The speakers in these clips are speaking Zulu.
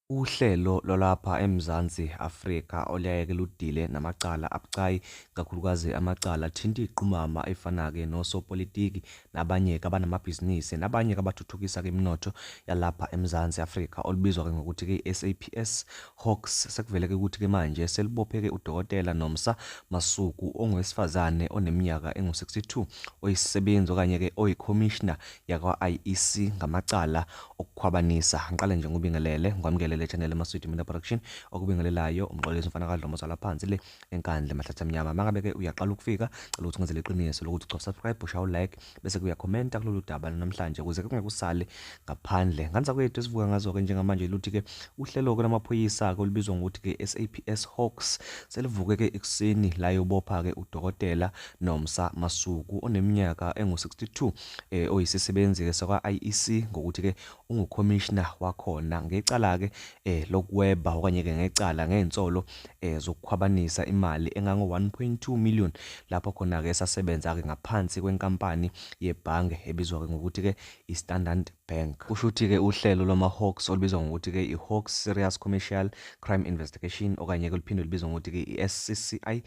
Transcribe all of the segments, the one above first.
Uhlelo lwalapha eMzansi Afrika oluyaye-ke ludile namacala abucayi, kakhulukazi amacala athinta iqumama efana-ke nosopolitiki nabanye-ke abanamabhizinisi nabanye-ke abathuthukisa-ke iminotho yalapha eMzansi Afrika, olubizwa-ke ngokuthi-ke i-SAPS Hawks. Sekuvele-ke ukuthi-ke manje selibophe-ke uDokotela Nomsa Masuku, ongowesifazane oneminyaka engu-62, oyisisebenzi okanye-ke oyikhomishna yakwa-IEC ngamacala okukhwabanisa. Ngiqale nje ngubingelele, ngwamukele le channel eMaswidi Media Production, okubingelelayo umxolisi umfana kaDlomo zala phansi le eNkandla emahlathi amnyama. Mangabe-ke uyaqala ukufika, cela ukuthi ungenzele iqiniso lokuthi ucofa subscribe, ushaye u-like, bese uyakhomenta kulolu daba namhlanje ukuze kungekusale ngaphandle. Nganza kwethu esivuka ngazo-ke njengamanje luthi-ke uhlelo-ke lwamaphoyisa-ke olubizwa ngokuthi-ke SAPS Hawks selivuke-ke ekuseni layobopha-ke uDokotela Nomsa Masuku oneminyaka engu-62, oyisisebenzi-ke sakwa-IEC ngokuthi-ke ungukhomishna wakhona, ngecala-ke lokweba okanye-ke ngecala ngey'nsolo zokukhwabanisa imali engango-1.2 million, lapho khona-ke esasebenza-ke ngaphansi kwenkampani yebhange ebizwa-ke ngokuthi-ke i-Standard Bank. Kusho ukuthi-ke uhlelo lwama-Hawks olubizwa ngokuthi-ke i-Hawks Serious Commercial Crime Investigation okanye-ke luphinde lubizwa ngokuthi-ke i-SCCI,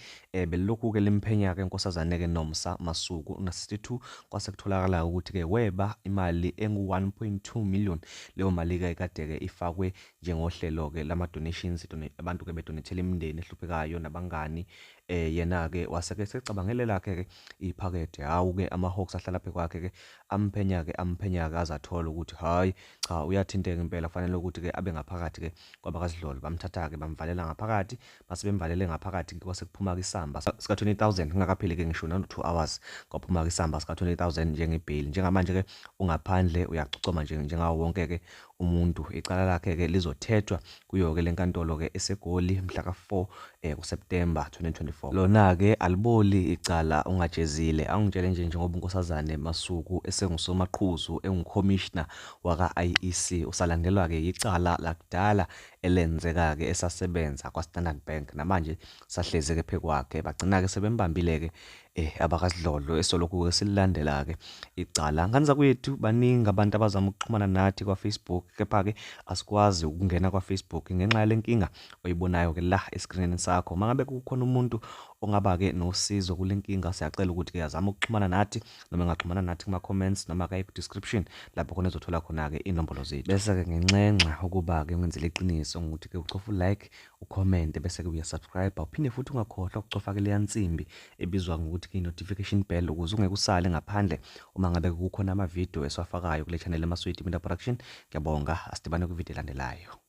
belilokhu-ke limphenya-ke inkosazane-ke Nomsa Masuku una-62, kwase kutholakala ukuthi-ke weba imali engu-1.2 million. Leyo mali-ke kade-ke ifakwe njengohlelo-ke lama-donations, abantu-ke bedonethela imindeni ehluphekayo nabangani. Yena-ke wase-ke secabangele lakhe-ke iphakethe. Hhawu-ke ama-Hawks ahlala phe kwakhe-ke amphenya-ke amphenya-ke aze athole ukuthi hhayi cha, uyathinteka impela, kufanele ukuthi-ke abe ngaphakathi-ke kwabakaSidlolo. Bamthatha-ke bamvalela ngaphakathi, base bemvalele ngaphakathi-ke kwase kuphuma-ke isamba sika-20,000 kungakapheli-ke ngisho nano-2 hours, kwaphuma-ke isamba sika-20,000 njengebheyili. Njengamanje-ke ungaphandle uyacocoma nje njengawo wonke-ke umuntu. Icala lakhe-ke lizothethwa kuyo-ke le nkantolo-ke eseGoli mhla ka-4 kuSeptemba 2024. Lona-ke aliboli icala ungajezile. Angitshele nje njengoba uNkosazane Masuku esengusomaqhuzu engukhomishna waka-IEC, usalandelwa-ke yicala lakudala elenzeka-ke esasebenza kwa-Standard Bank, namanje sahlezi-ke phe kwakhe. Bagcina-ke sebembambile-ke abakaSidlodlo, esolokhu-ke sililandela-ke icala. Ngane zakwethu, baningi abantu abazama ukuxhumana nathi kwa-Facebook, kepha-ke asikwazi ukungena kwa-Facebook ngenxa yale nkinga oyibonayo-ke la eskrinini sakho. Mangabe kukhona umuntu ongaba-ke nosizo kule nkinga, siyacela ukuthi-ke azame ukuxhumana nathi, noma engaxhumana nathi kuma-comments noma kaye ku-description lapho khona ezothola khona-ke iy'nombolo zethu. Bese-ke nginxenxa ukuba-ke ungenzele iqiniso ngokuthi-ke ucofe u-like, ukhomente, bese-ke uyasubscribe, uphinde futhi ungakhohlwa ukucofa-ke leya nsimbi ebizwa ngokuthi i-notification bell ukuze ungeke usale ngaphandle uma ngabe kukhona amavidiyo esiwafakayo kule channel eMaswidi Media Production. Ngiyabonga, asidibane kwividiyo elandelayo.